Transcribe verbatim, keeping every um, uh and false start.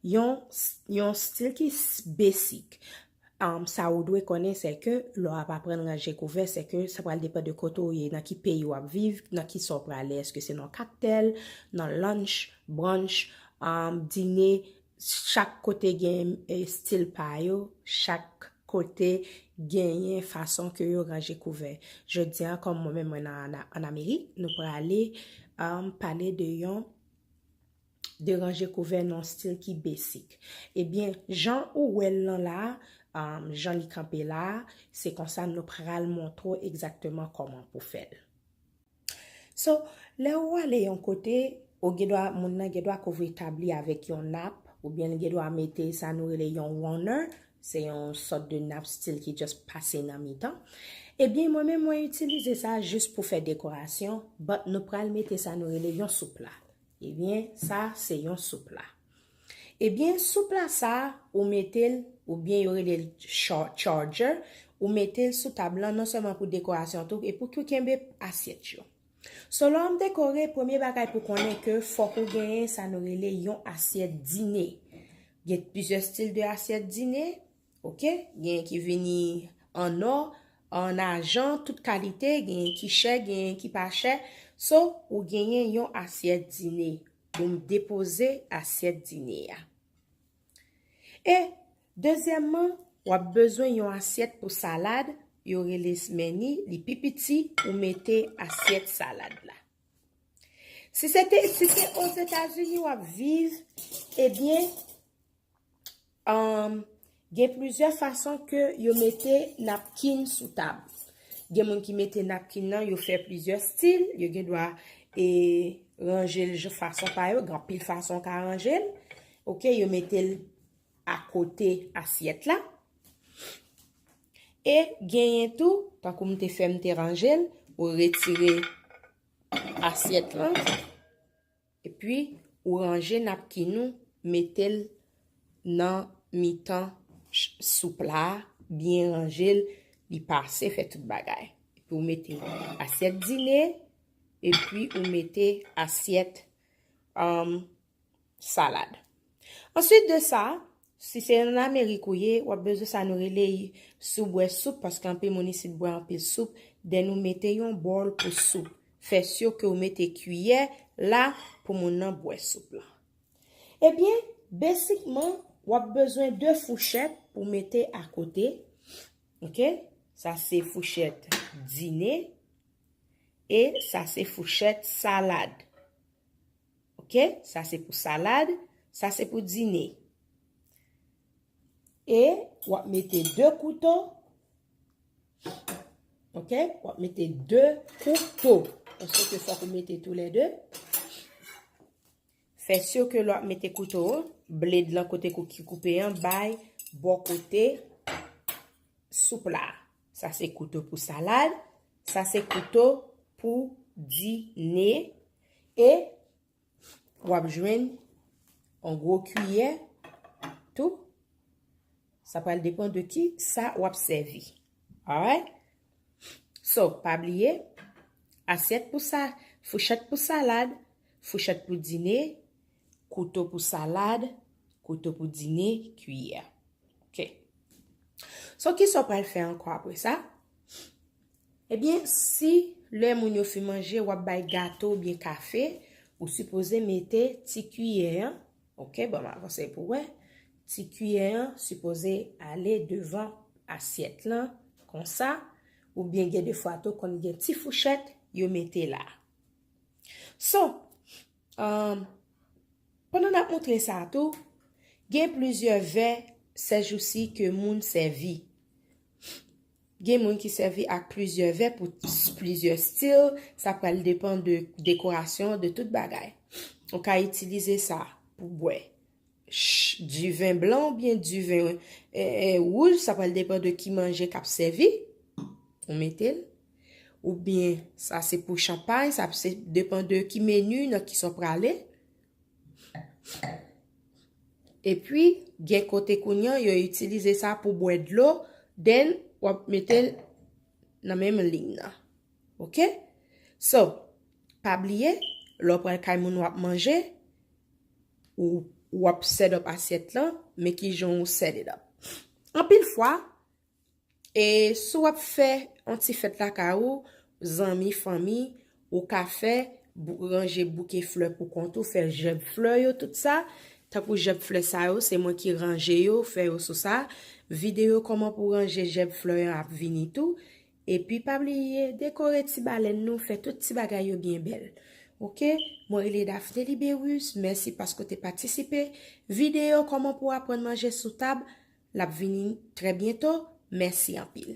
yon, yon stil ki basic. Um, sa ou dwe konnen, se ke lè w ap aprann ranje kouvè, se ke sa pral depann de kote w ye, nan ki peyi w ap viv, nan ki sa w prale, èske se nan koktèl, nan lunch, brunch, um, dine, chak kote gen eh, stil pa yo, chak kote genyen fason ke yo ranje kouvè. Jodi a, kòm mwen menm mwen nan, nan, an Amerik, nou prale um, pale de yon de ranje kouvè nan stil ki basic. Ebyen, jan ou wè l lan la, um, jan li kanpe la, se konsa nou pral montre w egzakteman kòman pou fè l. So, lè ou ale yon kote, ou gen dwa, moun nan gen dwa kouvri tab li avèk yon nap, oubyen li gen dwa mete sa nou rele yon runner, se yon sòt de nap stil ki just pase nan mitan. Ebyen, mwen menm mwen itilize sa jis pou fè dekorasyon, but nou pral mete sa nou rele yon soupla. Ebyen, sa se yon soupla. Ebyen, soupla sa, ou mete l, oubyen yo rele l cha- charger, ou mete l sou tab lan non sèlman pou dekorasyon tou, e pou ki w kenbe asyèt yo. So, lè w ap dekore, premye bagay pou konnen ke fòk ou genyen sa nou rele yon asyèt dine. Gen plizyè stil de asyèt dine, oke? Genyen ki vini an nò, an ajan, tout kalite, genyen ki chè, genyen ki pa chè. So, ou genyen yon asyèt dine. Pou m depoze asyèt dine a. E, dezyèmman, w ap bezwen yon asyèt pou salad, yo rele smeni, li pi piti, ou mete asyèt salad la. Si se te, si se Ozetazini w ap viv, ebyen, um, gen plizyè fason ke yo mete napkin sou tab. Gen moun ki mete napkin nan, yo fè plizyè stil, yo gen dwa e ranje l jan fason pa yo, gen anpil fason w ka ranje l. Oke, yo mete l akote asyèt la. E genyen tou, tankou m te fè m te ranje l, ou retire asyèt lan, epi ou ranje napkin ou, mete l nan mitan ch- soupla a, byen ranje l, li pase, fè tout bagay. Epi ou mete asyèt dine, epi ou mete asyèt um, salad. Answit de sa, si se an Amerik ou ye, w ap bezwen sa nou rele si w bwè soup, paske anpil moun isit bwè anpil soup, then ou mete yon bòl pou soup. Fè si ke w mete kiyè la pou moun nan bwè soup lan. Ebyen, besikman, w ap bezwen de fouchèt pou mete akote. Oke? Sa se fouchèt dine e sa se fouchèt salad. Oke? Sa se pou salad, sa se pou dine. E w ap mete de kouto. Oke? W ap mete de kouto. Paske fòk ou mete toulède. Fè si ke lè w ap mete kouto, bled lan kote kou ki koupe an bay bò kote soup la. Sa se kouto pou salad, sa se kouto pou dine. E w ap jwenn yon gwo kiyè tou. Sa pral depann de ki sa w ap sèvi. Alright? So, pa bliye, asyèt pou sa, fouchèt pou salad, fouchèt pou dine, kouto pou salad, kouto pou dine, kiyè. Oke. So, kisa w pral fè ankò apre sa? Ebyen, si lè moun yo fin manje, w ap bay gato oubyen kafe, ou sipoze mete ti kiyè an, oke, ban m avanse pou w wè, ti kiyè an sipoze ale devan asyèt lan, konsa, oubyen gen defwa tou konn gen ti fouchèt yo mete la. So, um, pandan n ap montre sa tou, gen plizyè vè sèjousi ke moun sèvi. Gen moun ki sèvi ak plizyè vè pou s- plizyè stil, sa pral depann de dekorasyon, de tout bagay. Ou ka itilize sa pou bwè ch- diven blan oubyen diven eh, eh, wouj, sa pral depann de ki manje k ap sèvi. Ou mete l. Oubyen sa se pou chanpay, sa se depann de ki meni, nan ki sa w prale. Epi, gen kote kounye a, yo itilize sa pou bwè dlo, then w ap mete l nan menm liy nan. Oke? So, pa bliye, lè w pral kay moun w ap manje, ou w ap set up asyèt lan, men kijan w set it up. Anpil fwa, e si w ap fè yon ti fèt lakay ou, zanmi, fanmi, ou ka fè, ranje bouke flè pou kont ou, fè jèb flè yo, tout sa. Tankou jèb flè sa yo, se mwen ki ranje yo, fè yo sou sa. Videyo kòman pou ranje jèb flè yo ap vini tou. Epi pa bliye dekore ti balèn nou, fè tout ti bagay yo byen bèl. Oke, mwen rele Daphné Libérus, mèsi paske w te patisipe. Videyo kòman pou aprann manje sou tab, l ap vini trè byento. Mèsi anpil.